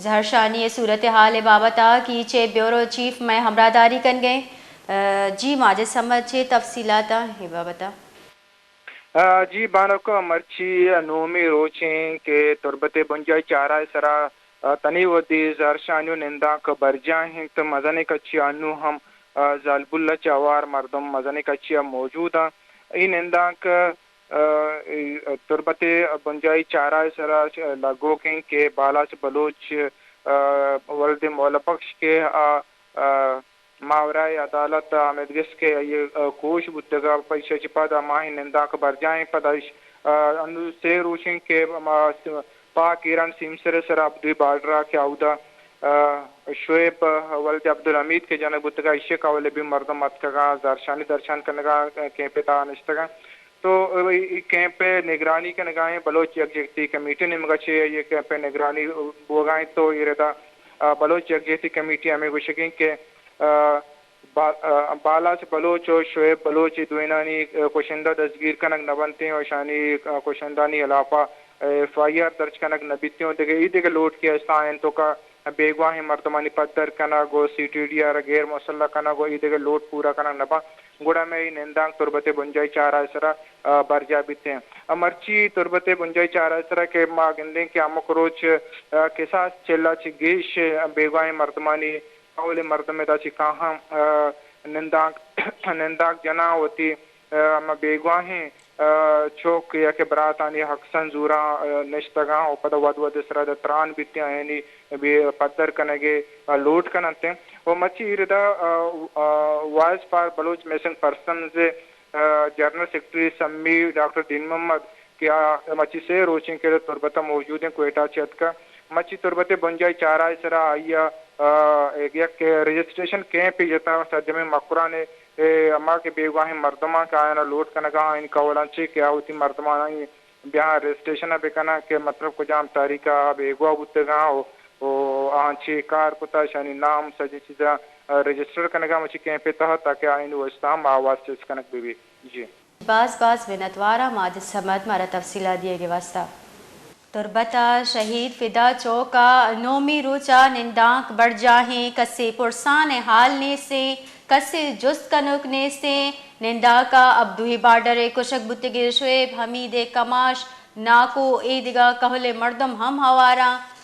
زہرشانی ءِ صورتحال ءِ بابت ءَ کیچ ءِ بیورو چیف مئے ہمراہداری کنگ ءَ اِنت۔ جی ماجد صمد، چے تفصیلات اَنت اے بابت ءَ؟ جی بانک، مرچی نومی روچ اِنت کہ تربت ءِ بنجاہی چارہ ءِ سرا تنی وھدی زہرشانی ءُ نندانک برجاہ اِنت، مزنیں کچے ءَ انوں ہم زالبول ءَ چہ ہوار مردم مزنیں کچے ءَ موجود اَنت۔ اے نندانک تربت ءِ بنجاہی چارہ ءِ سرا لگوک اِنت کہ بالاچ بلوچ ولد مولا بخش کہ آ ماورائے عدالت ءَ آمیدگس کہ آئی ءِ کوش بوتگ ءُ پہ ایشی ءَ چہ پد ہماہانی نندانک برجاہ اِنت۔ پدا ایش انوں سے روچ اِنت کہ پاک ایران سیمسر ءِ سرا عبدوئی بارڈر ءَ کہ اودا شعیب ولد عبدالحمید کہ جنگ بوتگ ءُ ایشی ءِ کہول ءَ بھی مردم اتکگ اَنت، زہرشانی درشان کنگ ءَ کیمپ ءِ تہا نشتگ اَنت۔ تو اے کیمپ ءِ نگرانی کنگ ءَ اِنت بلوچ یکجہتی کمیٹی ءِ نیمگ ءَ چہ اے کیمپ ءِ نگرانی بوگ ءَ اِنت۔ تو اے ردا بلوچ یکجہتی کمیٹی ءِ ہمے گوشگ اِنت کہ بالاچ بلوچ ءُ شعیب بلوچ اے دوئینانی کشندہ دزگیر کنگ نہ بنت اَنت ءُ اشانی کشندہانی ہلاپ ءَ ایف آئی آر درج کنگ نہ بیت اَنت ءُ دگہ اے دگہ لوٹ کہ است آں، آیانی توکا بیگواہیں مردمانی پدر کنگ ءُ سی ٹی ڈی آرا غیر مسلح کنگ ءُ اے دگہ لوٹ پورا کنگ نہ باں، گڑا مئے اے نندانک تربت ءِ بنجاہی چارہ ءِ سرا برجاہ بیت اَنت۔ مرچی تربت ءِ بنجاہی چارہ ءِ سرا کہ ما گندیں کہ ہمک روچ کساس چل ءَ چہ گیش بیگواہیں مردمانی کہول ءِ مردم ادا چہ کاہاں نندانک نندانک جناں، وتی ہما بیگواہیں چک یا کہ براتانی اکساں زوراں نشتگ اَنت ءُ پدا وھد وھد ءِ سرا ادا تران بیت اَنت، آیانی پدر کنگ ءِ لوٹ کن اَنت ءُ مرچی اے ردا voice for Baloch missing persons ءِ general secretary Sammi doctor Deen Muhammad کہ آ مرچی سے روچ اِنت کہ تربت ءَ موجود اِنت، کوئٹہ ءَ چہ اتکگ۔ مرچی تربت ءِ بنجاہی چارہ ءِ سرا آئی ءَ یک رجسٹریشن کیمپے جتگ سرجمیں مکران ءَ، ہما کہ بیگواہیں مردماں کہ آیاں لوٹ کنگ ءَ اَنت، آیانی کہولاں چہ کہ آ وتی مردمانی بیاہاں رجسٹریشن ءَ بہ کن اَنت کہ مطلب کجام تاریخ ءَ بیگواہ بوتگ اَنت ءُ، ءُ آہاں چے کار کتگ، اشانی نام سجہیں چیزاں رجسٹر کنگ ءَ اَنت مرچی کیمپ ءِ تہا تاکہ آیانی واستہ ہم آواز چست کنگ بہ بیت۔ جی۔ باز باز منتوار آں ماجد صمد مارا تفصیلات دیگ ءِ واستہ۔ تربت ءَ شہید فدا چوک ءَ نومی روچ ءَ نندانک برجاہ اِنت، کسے پرسان ءِ ہال نیست اِنت، کسے جست کنوک نیست اِنت۔ نندانک ءَ عبدوئی بارڈر ءِ کشگ بوتگیں شعیب حمید ءِ کماش، ناکو، اے دگہ کہول ءِ مردم ہم ہوار اَنت۔